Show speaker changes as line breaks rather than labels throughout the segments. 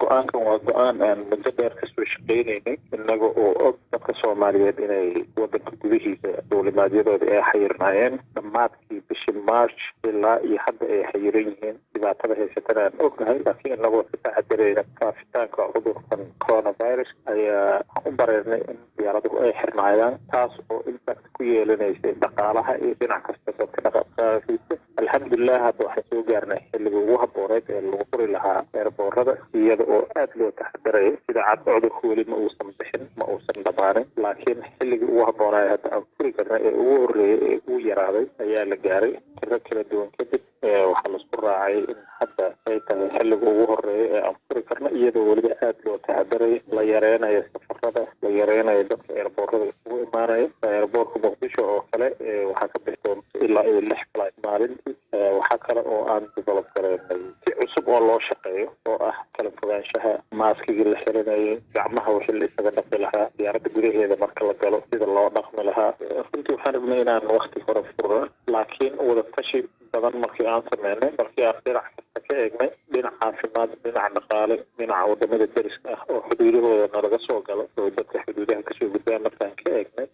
Go-aankan waa go-aan aan muddo dheer kasoo shaqeynaynay, innaga oo og dadka Soomaaliyeed inay wadanka gudihiisa duulimaadyadooda ay xayirnaayeen dhammaadkii bishii March ilaa iyo hadda ay xayiran yihiin, dhibaatada haysatana aan ognahay. Laakiin inagoo ka taxadarayna faafitaanka cudurkan coronavirus ayaa u bareernay in diyaaraduhu ay xirnaayaan, taas oo impact ku yeelanaysay dhaqaalaha iyo dhinac kasta dadka dhaqaqaafiisa. Alxamdulilah, hadda waxaan soo gaarnay xilligii ugu habooneed ee lagu furi lahaa airportada, iyada oo aada loo taxadarayo. Sida cad, cudurku weli ma uusan bixin, ma uusan dhammaanin, laakiin xilligii ugu habboonaya hadda aan furi karnay ee ugu horreeyay ee uu yaraaday ayaa la gaaray. Tiro kala duwan kadib waxaa laisku raacay in hadda ay tahay xilliga ugu horeeya ee aan furi karno, iyadoo weliba aada loo taxadarayo, la yareynayo safarada, la yareynayo dadka airportada isugu imaanaya. Airportka Muqdisho oo kale waxaa ka bixi doonta ilaa iyo lix flight maalintii. Waxaa kale oo aan develop gareynay si cusub oo loo shaqeeyo oo ah kala fogaanshaha, maskigii la xiranayay, gacmaha wixii la isaga dhaqi lahaa, diyaaradda gudaheeda marka la galo sida loo dhaqmi lahaa. Runtii waxaan rabnay inaan wakti hore furno, laakiin wada tashi badan markii aan sameynay, markii aan dhinac kasta ka eegnay, dhinac caafimaad, dhinac dhaqaale, dhinaca wadamada deriska ah oo xuduudahooda nalaga soo galo oo dadka xuduudaha kasoo gudbaan markaan ka eegnay,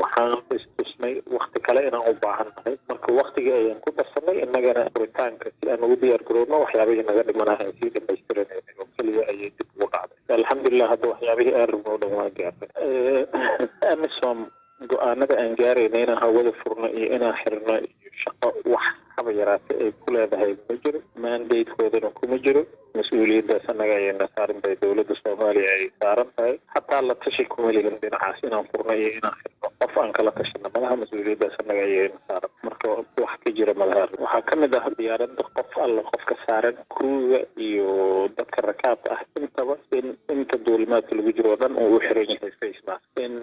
waxaan istusnay wakti kale inaan u baahan nahay. Marka waktigii ayaan ku darsanay innagana furitaanka si aan ugu diyaar garoobno waxyaabihii naga dhimanaha aan sii dhamaystiranayna oo keliya ayay dib ugu dhacday. Alxamdulilah, hadda waxyaabihii aan rabno o dhan waan gaarnay. AMISOM go-aanada aan gaarayna inaan hawada furno iyo inaan xirno iyo shaqo wax haba yaraatay ay ku leedahay ma jiro, mandatekoodana kuma jiro. Mas-uuliyaddaas annaga ayayna saaran tahay, dowladda Soomaaliya ay saaran tahay. Hataa la tashi kuma lihin dhinacaas, inaan furno iyo inaan xirno qof aan kala tashano malaha. Mas-uuliyaddaas annaga ayayna saaran. Marka wax ka jira malaha. Waxaa ka mid ah diyaaradda qof alla qofka saaran, crewga iyo dadka rakaabka ah intaba, in inta duulimaadka lagu jiro oo dhan uu u xiran yahay face mask, in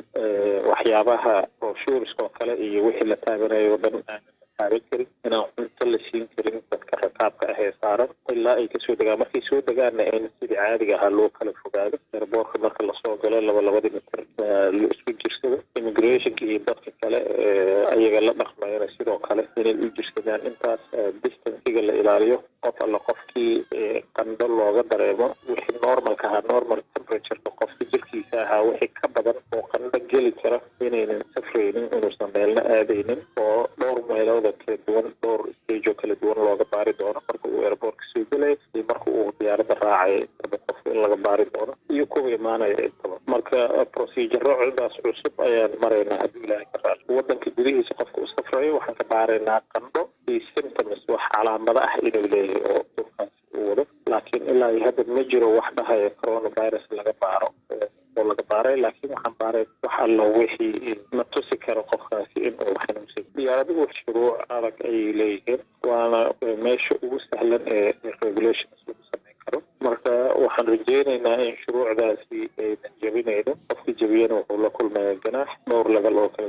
waxyaabaha brochures oo kale iyo wixii la taabanayo oo dhan aanan taaban karin, inaan cunto la siin karin dadka rakaabka ah ee saaran ilaa ay kasoo degaan. Markay soo degaanna in sidii caadiga ahaa loo kala fogaado. Airportka marka lasoo galo laba labadii mitir la isku jirsado. Immigrationka iyo dadka kale ayaga la dhaqmayana sidoo kale inay u jirsadaan intaas, distancega la ilaaliyo. Qof alla qofkii qandho looga dareemo, wixii normalka ahaa, normal temperatureka qofka jirkiisa ahaa wixii ka badan oo qandho geli kara, inaynan safraynin, inuusan meelna aadaynin, oo dhowr meelooda kala duwan, dhowr stage oo kala duwan looga baari doono, marka uu airportka soo gelaya iyo marka uu diyaaradda raacaya intaba qofka in laga baari doono, iyo kuwa imaanaya intaba. Marka proceduro daas cusub ayaan maraynaa haddii Ilaahay ka raali. Wadanka gudihiisa qofka u safrayo waxaan ka baaraynaa qandho iyo symptoms, wax calaamado ah inuu leeyahay oo cudurkaas uu wado. Laakiin ilaa iyo hadda ma jiro wax dhahaya coronavirus laga baaro oo laga baaray, laakiin waxaan baaray wax allo wixii na tusi karo qofkaasi in uu xanuunsan. Diyaaraduhu shuruuc adag ayay leeyihiin, waana meesha ugu sahlan ee regulations lagu sameyn karo. Marka waxaan rajeynaynaa in shuruucdaasi aynan jebinayno. Qofka jebiyana wuxuu la kulmaya ganaax dhowr level oo kala